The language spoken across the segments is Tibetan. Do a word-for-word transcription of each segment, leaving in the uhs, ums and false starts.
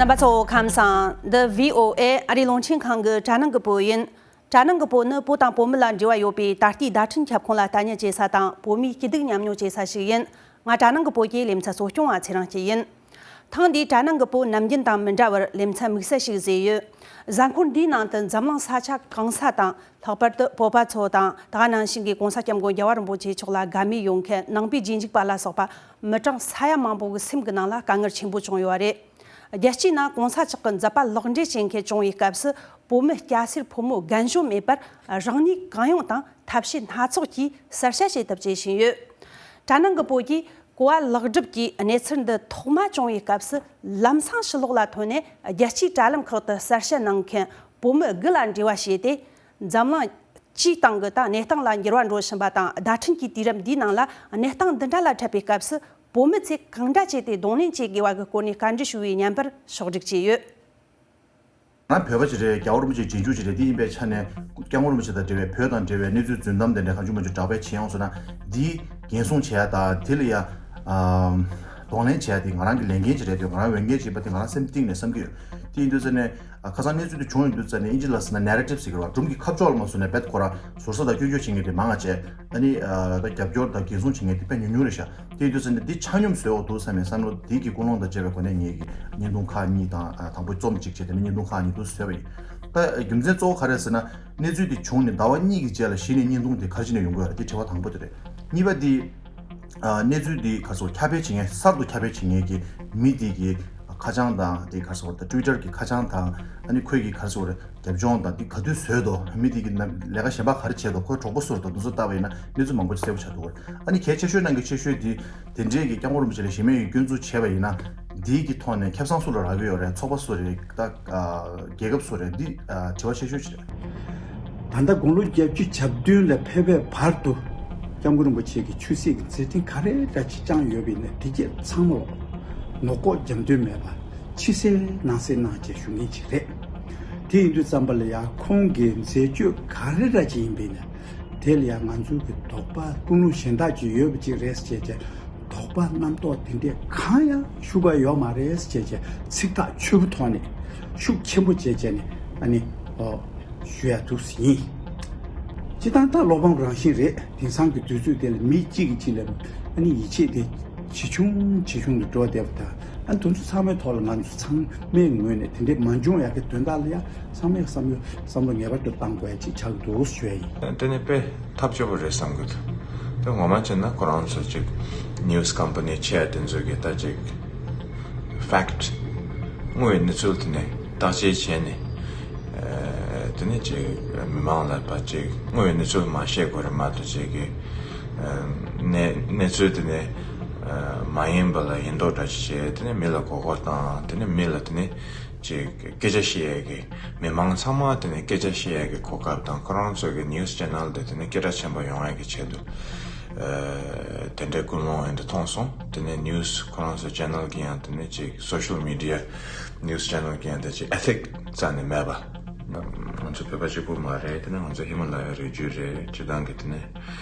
རྣམ་པ་ཚོ་ཁམས་བཟང་། འདི་བྷི་ཨོ་ཨེ་ཨ་རིའི་རླུང་འཕྲིན་ཁང་གི་དྲ་ནང་གི་བོད་ཡིན། དྲ་ནང་གི་བོད་ནི་བོད་དང་བོད་མི་ལ་འབྲེལ་བ་ཡོད་པའི་ད་ལྟའི་བརྡ་འཕྲིན་ཁྱབ་ཁོངས་ལ་ལྟ་ཉན་བྱེད་ས་དང་། བོད་མིའི་སྐྱིད་སྡུག་མཉམ་མྱོང་བྱེད་ས་ཞིག་ཡིན། ང་དྲ་ནང་གི་བོད་ཀྱི་ལེ་ཚན་གཙོ་སྐྱོང་བ་ཚེ་རིང་སྐྱིད་ཡིན། ཐེངས་འདིའི་དྲ་ནང་གི་བོད་ནམ་རྒྱུན་དང་མི་འདྲ་བར་ལེ་ཚན་དམིགས་བསལ་ཞིག་བཟོས་ཡོད། གཟའ་འཁོར་འདིའི་ནང་དུ་འཛམ་གླིང་ས་ཆ་གང་ས་དང་། ལྷག་པར་དུ་བོད་པ་ཚོ་དང་། ད་ག་ནང་བཞིན་གྱི་༸གོང་ས་༸སྐྱབས་མགོན་རྒྱལ་བ་རིན་པོ་ཆེ་མཆོག་ལ་དགའ་མོས་ཡོད་མཁན་ནང་པའི་རྗེས་འཇུག་པ་ལ་སོགས་པ་མི་གྲངས་ས་ཡ་མང་པོ་གི་སེམས་ཀྱི་ནང་ལ་དཀའ་ངལ་ཆེན་པོ་བྱུང་ཡོད་རེད། རྒྱལ་སྤྱིའི་ནང་༸གོང་ས་མཆོག་གི་མཛད་པ་ལེགས་འགྲེལ་བྱེད་མཁན་བྱུང་བའི་སྐབས་སུ། བོད་མི་སྐྱ་སེར་ཕོ་མོ་རྒན་གཞོན་མེད་པར་རང་ནུས་གང་ཡོང་དང་ཐབས་ཤེས་སྣ་ཚོགས་ཀྱིས་གསལ་བཤད་བྱེད་ཐབས་བྱེད་བཞིན་ཡོད། དྲ་ནང་གི་བོད་ཀྱིས་གོ་བ་ལེགས་སྒྲུབ་ཀྱིས་གནས་ཚུལ་འདི་ཐོག་མ་བྱུང་བའི་སྐབས་སུ་ལམ་སང་ཕྱི་ལོགས་ལ་ཐོན་ནས་རྒྱལ་སྤྱིའི་དྲ་ལམ་ཁག་ཏུ་གསལ་བཤད་གནང་མཁན་བོད་མི་དགུ་ལ་འབྲེལ་བ་བྱས་ཏེ། འཛམ་གླིང་སྤྱིའི་སྟེང་གི་ད་གནས་སྟངས་ལ་འགྱུར་བ་འགྲོ་བཞིན་པ་དང་། བརྡ་འཕྲིན་གྱི་དུས་རབས་འདིའི་ནང་ལ་གནས་སྟངས་འདི་འདྲ་ལ་འཕྲད་པའི་སྐབས་སུ་བོད་མི་ཚོས་གང་འདྲ་བྱས་ཏེ་གདོང་ལེན་བྱེད་དགོས་པ་གི་སྐོར་ནས་བཀའ་འདྲི་ཞུ་བའི་བརྙན་པར་ཕྱོགས་སྒྲིག་བྱས་ཡོད། ང་བོད་པ་ཅིག་རེད། རྒྱལ་བ་རིན་པོ་ཆེའི་རྗེས་འཇུག་ཅིག་རེད། འདི་ཡིན་པའི་ཆ་ནས་སྐྱབས་མགོན་རིན་པོ་ཆེ་དང་འབྲེལ་བའི་བོད་དང་འབྲེལ་བའི་གནས་ཚུལ་རྫུན་གཏམ་དེ་འདྲ་གང་བྱུང་མང་བྱུང་བསྒྲགས་སྤེལ་བྱེད་ཡོང་སོང་ན། འདིའི་འགན་སྲུང་བྱེད་ཡ་དང་དེ་ལ་ཡ་གདོང་ལེན་བྱེད་ཡ་དེ་ང་རང་གི་ལས་འགན་ཅིག་རེད་འདུག་ང་རང་འོས་འགན་ཅིག་ཡིན་པ་དེ་ང་རང་སེམས་གཏིང་ནས་བསམ་གྱི་ཡོད། དེ་ཡིན་དུས་ཙ་ནས་ཁ་སང་གནས་ཚུལ་དེ་བྱུང་ཡོང་དུས་ཙ་ནས་ཨིན་ཇི་ལ་ཟེར་ན་ནེ་རེ་ཊིབ་ཟེར་གི་རེད་བ། སྒྲུང་གི་ཁ་ཕྱོགས་ལ་མ་བཟུང་ནས་རྦད་ཁོ་ར་ཟུར་ཟ་དང་སྐྱོན་བརྗོད་བྱེད་མཁན་དེ་མང་ང་བྱས། ཨ་ནི་ད་རྒྱབ་སྐྱོར་དང་འགན་སྲུང་བྱེད་མཁན་དེ་དཔེ་ཉུང་ཉུང་རེད་ཤག་དེ་ཡིན་དུས་ཙམ་ནས་འདི་ཆ་སྙོམས་བཟོས་འོ་འདུག་བསམ་ཡས་བསམ་བློ་འདི་གི་ཀུན་སློང་དང་བཅས་པའི་སྒོ་ནས་ངེད་ཀྱི་བརྙན་ཐུང་ཁག་གཉིས་དང་། དང་པོ་རྩོམ་གཅིག་བྱས་དེ་ནས་བརྙན་ཐུང་ཁག་གཉིས་འདུག་བཟོས་པ་ཡིན། ད་རྒྱུ་མཚན་གཙོ་བོ་ག་རེ་རེད་ཟེར་ན། གནས་ཚུལ་འདི་བྱུང་ནས་ཟླ་བ་གཉིས་ཀྱི་རྗེས་ལ་གཞི་ནས་བརྙན་ཐུང་དེ་ག་རེ་བྱས་ནས་ཡོང་གི་ཡོད་རེད། དེ་དྲི་བ་དང་པོ་དེ་རེད། གཉིས་པ་འདི། གནས་ཚུལ་འདི་ག་རེ་ཟེར་ཁྱབ་སྤེལ་བྱེད་མཁན་གསར་དུ་ཁྱབ་སྤེལ་བྱེད་མཁན་གྱི་མི་དེ་གི་ཁ་བྱང་དང་དེ་ག་རེ་ཟེར་ད་ཊུའི་ཊར་གྱི་ཁ་བྱང་དང་། ཨ་ནི་ཁོས་ཀྱི་ག་རེ་ཟེར་རྒྱབ་ལྗོངས་དང་འདི་ག་དུས་བཟོས་འདུག་མི་དེ་གི་ནམ་ལས་ཀ་གཞན་པ་ག་རེ་བྱས་འདུག་ཁོའི་གྲོགས་པོ་སུ་རེད་འདུག་འདི་ཚོ་བལྟས་པ་ཡིན་ན་གནས་ཚུལ་མང་པོ་ཞིག་གསལ་པོ་ཆགས་འདུག་ཨ་ནི་གལ་ཆེ་ཤོས་ནང་གི་ཆེ་ཤོས་འདི་དེ་འདྲའི་གི་སྐྱབས་མགོན་རིན་པོ་ཆེ་ལ་གཞན་མ་ཡིས་སྐྱོན་འཛུགས་བྱས་པ་ཡིན་ན། འདིའི་གི་ཐོག་ནས་ཁེ་བཟང་སུ་ལ་རག་གི་ཡོད་རེད། ཚོགས་པ་སུ་རེད། ད་རྒྱལ་ཁབ་སུ་རེད། འདི་དྲི་བ་ཆེ་ཤོས་ཅིག་རེད། ད་ལྟ་དགུང་ལོ་བརྒྱད་ཅུ་གྱ་བདུན་ལ་ཕེབས་པའི་བར་དུ་སྐྱབས་མགོན་རིན་པོ་ཆེ་གི་ཆོས་སྲིད་ཀྱི་མཛད་འཕྲིན་ག་རེ་འདྲ་ཅིག་བསྐྱངས་ཡོད་པ་ཡིན་ན་དེ་གྱད་ཚང་མ་ལོག་ལྐོག་རྒྱབ་མདུན་མེད་པ་ཕྱི་གསལ་ནང་གསལ་གནང་བྱས་ཞུ་མཁན་ཅིག་རེད། དེ་ཡིན་དུས་ཙམ་པ་ལ་ཡང་ཁོང་གི་མཛད་སྤྱོད་ག་རེ་འདྲ་ཅིག་ཡིན་པ་ཡིན་ན་དེ་ལ་ཡང་ང་ཚོའི་གི་དོགས་པ་ཀུན་སློང་གཞན་དག་ཅིག་ཡོད་པ་ཅིག་རེད་ཟེར་བྱས་དོགས་པ་རྣམ་རྟོག་དེ་འདྲས་གང་ཡང་ཤུགས་པ་ཡོད་མ་རེད་ཟེར་བྱས་ཚིག་ཐག་ཆོད་པོ་ཐོག་ནས་ཤུགས་ཆེན་པོ་བྱས་བྱས་ནས་ཨ་ནི་ཨོ་ཞུ་ཡ་ཐུགས་སུ་ཡིན། སྤྱི་བཏང་ད་བློ་ཕམ་རང་བཞིན་རེད། དེང་སང་གི་དུས་ཚོད་དེ་ལ་མི་གཅིག་གིས་གཅིག་ལ་ཨ་ནི་ཡིད་ཆེས་དེ་ཇེ་ཆུང་ཇེ་ཆུང་དུ་འགྲོ་བསྡད་པ་དང་། ཨ་ནི་དེ་ཚོ་ཚང་མའི་ཐོག་ལ་ང་ཚོ་ཚང་མའི་ངོས་ནས་དེ་འདྲས་མ་འབྱུང་ཡག་གི་དོན་དག་ལ་ཡང་ཚང་མས་བསམ་བློ་བསམ་བློ་ངེས་པར་དུ་བཏང་དགོས་ཡ་ཅིག་ཆགས་ཀྱི་འདུག་ཞུ་ཡ་ཡིན། དེ་ནི་དཔེ་ཐབས་སྐྱོ་པོ་རེད་བསམ་གྱི་འདུག་དེ་ངོ་མ་བྱས་ན་ཁོ་རང་ཚོ་ཅིག་ནིའུ་སི་ཀམ་པ་ནི་ཆེ་བ་དེ་ཚོ་གིས་ད་ཅིག་ཕེག་ཊི་དངོས་ཡོད་གནས་ཚུལ་དེ་ནི་བརྟག་དཔྱད་བྱས་ནས། དེ་ནི་ཅིག་མི་མང་ལ་ཕར་ཅིག་དངོས་ཡོད་གནས་ཚུལ་མ་བཤད་དགོས་རེད་མ་གཏོགས་ཅིག་གི་གནས་གནས་ཚུལ་དེ་ནི་མ་ཡིན་པ་ལ་ཡིན་མདོག་འདྲ་ཞིག་བྱས། དེ་ནི་མི་ལ་མགོ་སྐོར་བཏང་། དེ་ནི་མི་ལ་དེ་ནི་ཅིག་སྐད་ཆ་བཤད་ཡས་ཀྱི་མི་མང་ཚང་མ་དེ་ནི་སྐད་ཆ་བཤད་ཡས་ཀྱི་གོ་སྐབས་དང་། ཁོ་རང་ཚོ་གི་ནིའུ་སི་ཆེ་ནལ་དེ་དེ་ནི་སྐད་གྲགས་ཆེན་པོ་ཡོང་ཡས་ཀྱི་ཆེད་དུ་དེ་འདྲའི་ཀུན་སློང་ཡིན་དུ་མཐོང་སོང་། དེ་ནི་ནིའུ་སི་ཁོ་རང་ཚོ་ཆེ་ནལ་གྱི་ཡང་དེ་ནི་ཅིག་སོ་ཤལ་མི་ཌི་ཡ་ནིའུ་སི་ཆེ་ནལ་གྱི་ཡང་དེ་ཅིག་ཨེ་ཐིག་རྩ་ནས་མེད་པ། ང་ཚོ་བོད་པ་གཅིག་པུ་མ་རེད། དེ་ནི་ང་ཚོ་ཧི་མ་ལ་ཡ་རི་རྒྱུད་རེད། སྤྱི་བཏང་གི་དེ་ནི་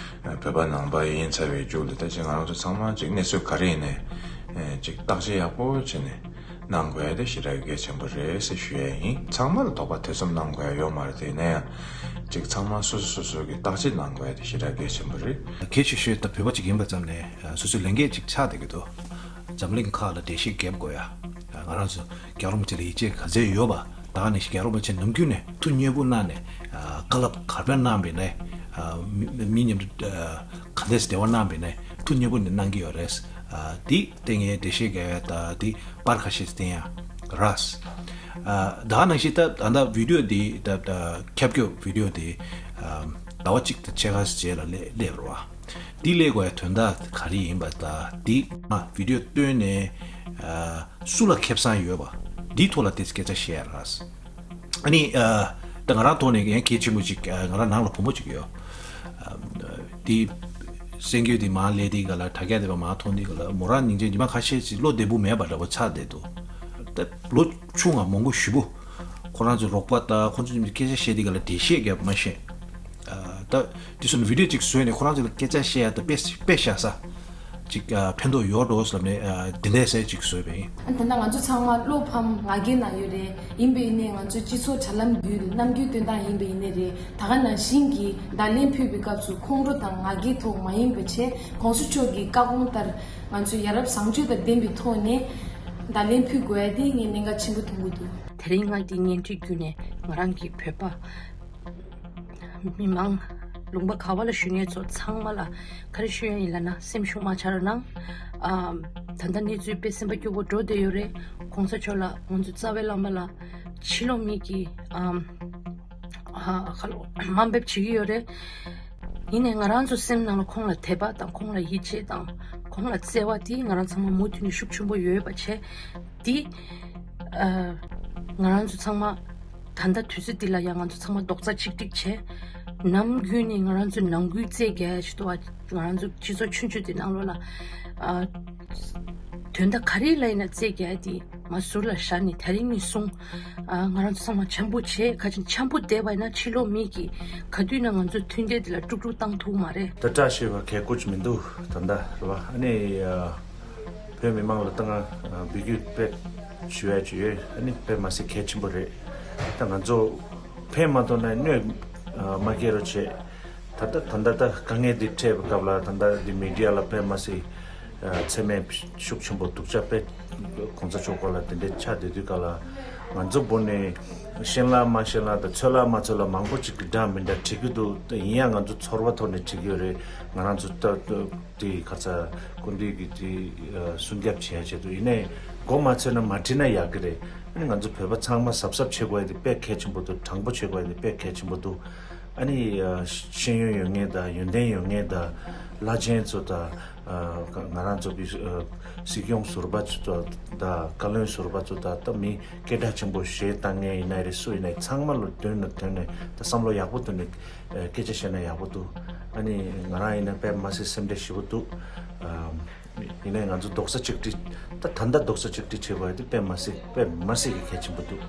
བོད་པ་ནང་པ་ཡིན་ཚར་བའི་རྒྱུད་ལ་ད་ཅིག་ང་རང་ཚོ་ཚང་མ་ཅིག་གནས་ཚུལ་ག་རེ་ཡིན་ནའི་ཅིག་བརྟག་དཔྱད་ཡག་པོ་བྱས་ནས་གནང་དགོས་ཡ་དེ་ཞེ་དྲག་གལ་ཆེན་པོ་རེད་ཟེར་ཞུ་ཡ་ཡིན། ཚང་མ་ལ་དོགས་པ་ཐེ་ཚོམ་གནང་དགོས་ཡ་ཡོད་མ་རེད། དེ་ཡིན་ན་ཡང་ཅིག་ཚང་མ་སོ་སོ་སོ་སོ་གི་བརྟག་དཔྱད་གནང་དགོས་ཡ་དེ་ཞེ་དྲག་གལ་ཆེན་པོ་རེད། གལ་ཆེ་ཤོས་ད་བོད་པ་ཅིག་ཡིན་པ་ཙམ་ནས་སོ་སོའི་ལས་འགན་ཅིག་ཆགས་བསྡད་ཀྱི་འདུག་འཛམ་གླིང་ཁག་ལ་འགྲེལ་བཤད་རྒྱབ་དགོས་ཡ། ང་རང་ཚོ་རྒྱལ་བ་རིན་པོ་ཆེ་ལ་ཡིད་ཆེས་ག་ཚད་ཡོད་པ། ད་ག་ནང་བཞིན་རྒྱལ་བ་རིན་པོ་ཆེ་ནམ་རྒྱུན་ནས་ཐུགས་མཉེས་པོ་གནང་ནས་བཀའ་སློབ་ག་རེ་གནང་བ་ཡིན་ནའི་མི་མི་མཉམ་དུ་ག་འདྲས་འབྲེལ་བ་གནང་བ་ཡིན་ནའི་ཐུགས་མཉེས་པོ་ནས་གནང་གི་ཡོད་རེད། དེ་ལྟས་ངན་འགྲེལ་བཤད་རྒྱག་ཡ་ད་དེ་པར་ཁ་ཤས་བསྟན་ཡ་རག་ད་ག་ནང་བཞིན་ད་ད་ལྟ་བི་ཌི་ཡོ་འདི་ད་ད་ཁྱབ་སྐྱོད་བི་ཌི་ཡོ་འདི་ཟླ་བ་གཅིག་དང་ཕྱེད་ཀ་རྗེས་ལ་སླེབས་སླེབས་རེད་བ། འདི་སླེབས་དགོས་ཡ་དོན་དག་ག་རེ་ཡིན་པ་ད་འདི་ང་བི་ཌི་ཡོ་བཏོན་ནས་སུ་ལ་ཁེ་བཟང་ཡོད་པ་འདིའི་ཐོག་ལ་དེ་སྐད་ཆ་བཤད་ཡ་རག་ཨ་ནི་ད་ང་རང་ཐོག་ནས་ཡང་གལ་ཆེན་པོ་ཅིག་ང་རང་ནང་ལ་བུ་མོ་ཅིག་ཡོད། དེ་སེང་གེ་དེ་མར་སླེབས་དུས་ག་ལ་དྲ་རྒྱ་དེ་བ་མར་མཐོང་དུས་ག་ལ་མོ་རང་སྙིང་རྗེ། ཉི་མ་ཁ་ཤས་ཅིག་བློ་བདེ་པོ་མེད་པ་འདྲ་པོ་ཆགས་བསྡད་འདུག་ད་ལོ་ཆུང་ང་མང་པོ་ཞེ་པོ་ཁོ་རང་ཚོའི་རོགས་པ་དང་ཁོ་ཚོ་མཉམ་དུ་སྐད་ཆ་བཤད་དུས་ག་ལ་འགྲེལ་བཤད་རྒྱབ་མ་ཤེས། ད་དེ་སོང་ནས་བི་ཌི་ཡོ་ཅིག་བཟོས་ནས་ཁོ་རང་ཚོ་ལ་སྐད་ཆ་བཤད་ཡ་ད་དཔེ་དཔེ་བཞག་ས། ཅིག་ཨ་ཕན་ཐོགས་ཡོད་འགྲོ་ལབ་ནས་ཨ་དེ་འདྲས་ཟེར་ཅིག་བཟོས་པ་ཡིན། ཨ་ད་ལྟ་ང་ཚོ་ཚང་མ་བློ་ཕམ་ང་རྒྱལ་ན་ཡོད་རེད། ཡིན་པ་ཡིན་ནའི་ང་ཚོ་སྤྱི་ཚོགས་དྲ་ལམ་བརྒྱུད་ནམ་རྒྱུན་སྟོན་སྟངས་ཡིན་པ་ཡིན་ནའི་རེད། ད་ག་ནང་བཞིན་གྱི་བརྡ་ལན་ཕུལ་བའི་སྐབས་སུ་ཁོང་ཁྲོ་དང་ང་རྒྱལ་ཐོག་མ་ཡིན་པ་བྱས། གོང་ས་མཆོག་གི་བཀའ་དགོངས་ལྟར་ང་ཚོས་ཡ་རབས་བཟང་སྤྱོད་དང་ལྡན་པའི་ཐོག་ནས་བརྡ་ལན་ཕུལ་དགོས་ཡ་དེ་ངས་གནད་འགག་ཆེན་པོ་མཐོང་གི་འདུག། དེ་རིང་ང་འདི་བརྙན་འཕྲིན་བརྒྱུད་ནས་ང་རང་གི་བོད་པ་མི་མང་ལུང་པ་ག་བ་ལ་བཞུགས་མཁན་ཚོ་ཚང་མ་ལ་ག་རེ་ཞུ་ཡ་ཡིན་ལབ་ན། སེམས་ཤུགས་མ་ཆག་རོགས་གནང་། ཨམ། ད་ལྟ་གནས་ཚུལ་དཔེ་སེམས་པ་སྐྱོ་པོ་འགྲོ་བསྡད་ཡོད་རེད། གོང་ས་མཆོག་ལ་ང་ཚོ་རྩ་བའི་བླ་མ་ལ་ཕྱི་ལོགས་མི་གིས་ཨམ། ཨ་ཁ་ལོ་དམའ་འབེབས་བྱེད་ཀྱི་ཡོད་རེད། ཡིན་ནའི་ང་རང་ཚོ་སེམས་ནང་ལ་ཁོང་ལ་དད་པ་དང་ཁོང་ལ་ཡིད་ཆེས་དང་ཁོང་ལ་བརྩེ་བ་དེ་ང་རང་ཚང་མ་མུ་མཐུད་ནས་ཤུགས་ཆེན་པོ་ཡོད་པ་བྱས། དེ་ཨ་ང་རང་ཚོ་ཚང་མ་ད་ལྟ་དུས་ཚོད་འདི་ལ་ཡང་ང་ཚོ་ཚང་མ་རྡོག་རྩ་གཅིག་སྒྲིལ་བྱས། ནམ་རྒྱུན་ནས་ང་རང་ཚོ་ནང་ཁུལ་རྩེད་རྒྱག་ཡ་ཞིག་འདུག་བ། ང་རང་ཚོ་སྤྱི་ཚོགས་ཆུང་ཆུང་དེ་ནང་ལོགས་ལ་ཨ་དོན་དག་ག་རེ་ལ་ཡིན་ན་རྩེད་རྒྱག་ཡ་དེ་མ་ཟུར་ལ་བཞག་ནས་དེ་རིང་ནས་བཟུང་ཨ་ང་རང་ཚོ་ཚང་མ་འཆམ་པོ་བྱས། ཁ་ཅིག་འཆམ་པོ་བསྡད་པ་ཡིན་ན་ཕྱི་ལོགས་མི་གིས་ག་དུས་ན་ང་ཚོ་མཐུན་སྒྲིལ་དེ་ལ་དཀྲུག་དཀྲུག་བཏང་ཐུབ་མ་རེད། ད་བཀྲ་ཤིས་པ་གལ་དགོས་ཀྱི་མི་འདུག་ད་ལྟ་རེད་བ། ཨ་ནི་ཨ་བོད་མི་མང་ལ་ད་ང་ཨ་འབོད་སྐུལ་དཔེ་ཞུ་ཡ་ཅིག་ཡོད། ཨ་ནི་དཔེ་མ་སྲིད་གལ་ཆེན་པོ་རེད། ད་ང་ཚོ་ཕན་མ་ཐོགས་ན་གནོད་ཨ་མ་སྐྱེལ་རོགས་བྱེད། ད་ལྟ་ད་ལྟ་ད་དཀའ་ངལ་འདི་འཕྲད་པའི་སྐབས་ལ་ད་ལྟ་འདི་མི་ཌི་ཡ་ལ་དཔེ་མ་སྲིད་ཨ་མཚན་སྨད་ཤུགས་ཆེན་པོ་སྡུག་ཅག་དཔེ་གོང་ས་མཆོག་སྐོར་ལ་དེ་འདྲའི་ཆགས་བསྡད་དུས་སྐབས་ལ། ང་ཚོ་བོད་ནས་ཤན་ལག་མ་ཤན་ལག་དང་ཚོད་ལག་མ་ཚོད་ལག་མང་པོ་ཅིག་གི་འདྲ་མི་འདྲ་བྲིས་ཀྱི་འདུག། ཡིན་ཡང་ང་ཚོ་ཚོར་བ་ཐོག་ནས་བྲིས་ཀྱི་ཡོད་རེད། ང་རང་ཚོ་ད་ད་དེ་ག་ཚ་སྐུ་མདུན་གྱི་དེ་ཨ་སྲུང་སྐྱོབ་བྱེད་ཡ་ཆེད་དུ། ཡིན་ནའི་མགོ་མ་ཚོས་ན་མ་བྲིས་ན་ཡག་གི་རེད། ཨ་ནི་ང་ཚོ་བོད་པ་ཚང་མ་གཟབ་གཟབ་བྱེད་དགོས་ཡ་དེ་དཔེ་གལ་ཆེན་པོ་འདུག། དྲང་པོ་བྱེད་དགོས་ཡ་དེ་དཔེ་གལ་ཆེན་པོ་འདུག། ཨ་ནི་ཨ་ཤེས་ཡོན་ཡོད་མཁན་དང་ཡོན་ཏན་ཡོད་མཁན་དང་བླ་ཆེན་ཚོ་དང་ཨ་ང་རང་ཚོ་གི་ཨ་སྲིད་སྐྱོང་ཟུར་པ་ཚོ་དང་བཀའ་བློན་ཟུར་པ་ཚོ་དང་། ད་མི་སྐད་གྲགས་ཆེན་པོ་གཞས་བཏང་མཁན་ཡིན་ནའི་རེད། སུ་ཡིན་ནའི་ཚང་མ་ལ་དོན་ནས་དོན་ནས་ད་བསམ་བློ་ཡག་པོ་བཏོན་ནས་ཨ་སྐད་ཆ་བཤད་ན་ཡག་པོ་འདུག། ཨ་ནི་ང་རང་ཡིན་ན་དཔེ་མ་སྲིད་སེམས་ཁྲལ་ཞེ་པོ་འདུག། ཨ་ཡིན་ནའི་ང་ཚོ་རྡོག་རྩ་གཅིག་སྒྲིལ། ད་ད་ལྟ་རྡོག་རྩ་གཅིག་སྒྲིལ་བྱེད་དགོས་ཡ་དེ་དཔེ་མ་སྲིད་དཔེ་མ་སྲིད་ཀྱི་གལ་ཆེན་པོ་འདུག།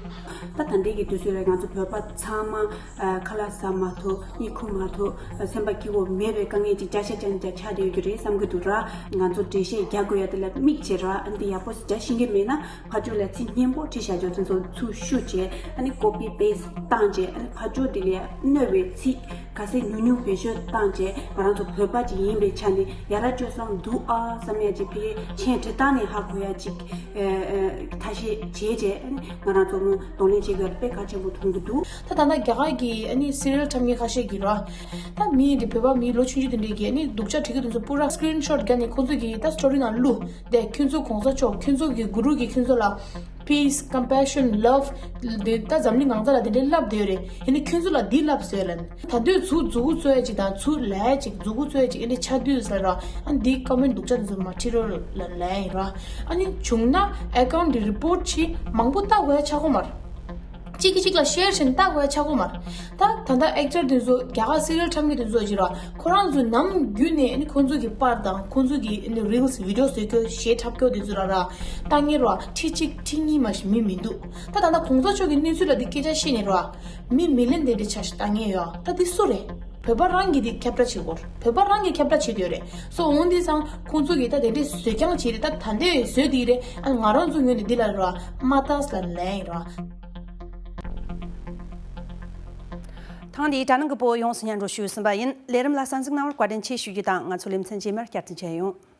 ད་ད་ལྟའི་གི་དུས་ཚོད་ལ་ང་ཚོ་བོད་པ་ཚང་མ་ཨ་ཁ་ལག་ཟ་མ་ཐུབ། གཉིད་ཁུག་མ་ཐུབ། ཨ་སེམས་པ་སྐྱིད་པོ་མེད་པའི་དཀའ་ངལ་ཅིག་བརྒྱ་ཆ་བརྒྱ་ཆ་ཆགས་བསྡད་ཡོད་ཀྱི་རེད་བསམ་གྱི་འདུག་ར། ང་ཚོ་འགྲེལ་བཤད་རྒྱག་དགོས་ཡ་དེ་ལ་དམིགས་བྱས་ར། ཨ་འདི་ཡག་པོ་རྒྱག་ཤེས་ཀྱི་མེད་ན་ཕར་ཕྱོགས་ལ་ཚིག་སྙན་པོ་བྲིས་བཞག་རྒྱུ་དེ་ཚོ་ཚུར་བཤུས་བྱས། ཨ་ནི་ཀོ་པི་པེ་སི་བཏང་བྱས། ཨ་ནི་ཕར་ཕྱོགས་དེ་ལ་གནོད་པའི་ཚིག་ག་ཚོད་ཉུང་ཉུང་བེད་སྤྱོད་བཏང་བྱས། ང་རང་ཚོ་བོད་པ་ཅིག་ཡིན་པའི་ཆ་ནས་ཡ་རབས་སྤྱོད་བཟང་འདུག་ཨ་བསམ་ཡ་ཅིག་ཕ་གིའི་མཆན་བྲིས་སྟངས་ནས་ཧ་གོ་ཡ་ཅིག་ཨ་ཨ་ཐ་ཤལ་བྱས་བྱས། ཨ་ནི་ང་རང་ཚོ་གདོང་ལེན་བྱེད་དགོས་ཡ་དཔེ་གལ་ཆེན་པོ་མཐོང་གི་འདུག། ད་ད་ལྟ་རྒྱ་གར་གྱི་ཨ་ནི་སི་རི་ཡལ་འཁྲབ་མཁན་ཁ་ཤས་ཀྱིས་ར། ད་མི་འདི་བོད་པ་མི་ལོ་ཆུང་ཆུང་དེ་འདྲས་ཀྱིས་ཨ་ནི་སྡུག་ཅག་བྲིས་ཀྱི་དེ་ཚོ་པུ་ར་སི་ཀི་རིན་ཤོཊ་བརྒྱབ་ནས་ཁོང་ཚོ་གི་ད་སི་ཊོ་རི་ནང་བླུགས་ཏེ། ཁྱོད་ཚོ་གོང་ས་མཆོག་ཁྱོད་ཚོ་གི་གུ་རུ་གིས་ཁྱོད་ཚོ་ལ་peace, compassion, love དེ་ད་འཛམ་གླིང་གང་ས་ལ་དེ་འདྲས་བསླབས་བསྡད་ཡོད་རེད། ཡིན་ནའི་ཁྱོད་ཚོ་ལ་འདི་བསླབས་བཟོས་ལབ་ནས། ད་དུས་ཚོད་མཛུབ་གུ་བཙུགས་ཡ་ཅིག་དང་ཚུར་ལབ་ཡ་ཅིག་མཛུབ་གུ་བཙུགས་ཡ་ཅིག་ཨ་ནི་ཆགས་དུས་ལ་ར། ཨ་ནི་འདི་ཀོ་མེན་ཊི་སྡུག་ཅག་དེ་ཚོ་མ་བྲིས་རོགས་ལབ་ལབ་ཡ་ཡིན་ར། ཨ་ནི་བྱུང་ན་ཨེ་ཀའུན་ཊི་རི་པོར་ཊི་བྱེད། མང་པོ་ལྟ་དགོས་ཡ་ཆགས་ཀྱི་མ་རེད། གཅིག་གིས་གཅིག་ལ་ཤེར་བྱས་ནས་ལྟ་དགོས་ཡ་ཆགས་ཀྱི་མ་རེད། ད་ད་ལྟ་ཨེག་ཊར་དེ་ཚོ་རྒྱ་གར་སི་རི་ཡལ་འཁྲབ་མཁན་དེ་ཚོ་ཅིག་ར། ཁོ་རང་ཚོ་ནམ་རྒྱུན་ནས་ཨ་ནི་ཁོང་ཚོ་གི་པར་དང་ཁོང་ཚོ་གི་ཨ་ནི་རིལ་སི་བི་ཌི་ཡོ་བཟོ་རྒྱུ་གཞས་འཁྲབ་རྒྱུ་དེ་ཚོ་ར་ར། ལྟ་མཁན་ར་ཁྲི་གཅིག་ཁྲི་གཉིས་མ་གཏོགས་མི་མི་འདུག། ད་ད་ལྟ་གོང་ས་མཆོག་གི་གནས་ཚུལ་ལ་འདི་སྐད་ཆ་བཤད་ནས་ར། མི་མི་ལི་ཡོན་དེ་འདྲ་ཆགས་ཤིག་ལྟ་མཁན་ཡོད། ད་འདི་སུ་རེད། བོད་པ་རང་གིས་འདི་ཁྱབ་བསྒྲགས་བྱེད་དགོས། བོད་པ་རང་གིས་ཁྱབ་བསྒྲགས་བྱེད་དགོས་རེད། སོ་འོང་དུས་ཙང་ཁོང་ཚོ་གིས་ད་དེ་འདྲས་བཟོས་རྐྱང་བྱས་ཏེ། ད་ད་འདྲས་བཟོས་དེ་རེད། ཨ་ང་རང་ཚོ་ངོས་ནས་འདི་ལ་ར་མ་ལྟ་ལབ་ལབ་ཡིན་ར། ཐེངས་འདིའི་དྲ་ནང་གི་བོད་ཡོངས་སུ་སྙན་སྒྲོན་ཞུས་ཟིན་པ་ཡིན། ལས་རིམ་ལ་གསན་གཟིགས་གནང་བར་བཀའ་དྲིན་ཆེ་ཞུ་རྒྱུ་དང་། ང་ཚོ་ལེ་ཚན་རྗེས་མར་བསྐྱར་དུ་མཇལ་ཡོང་།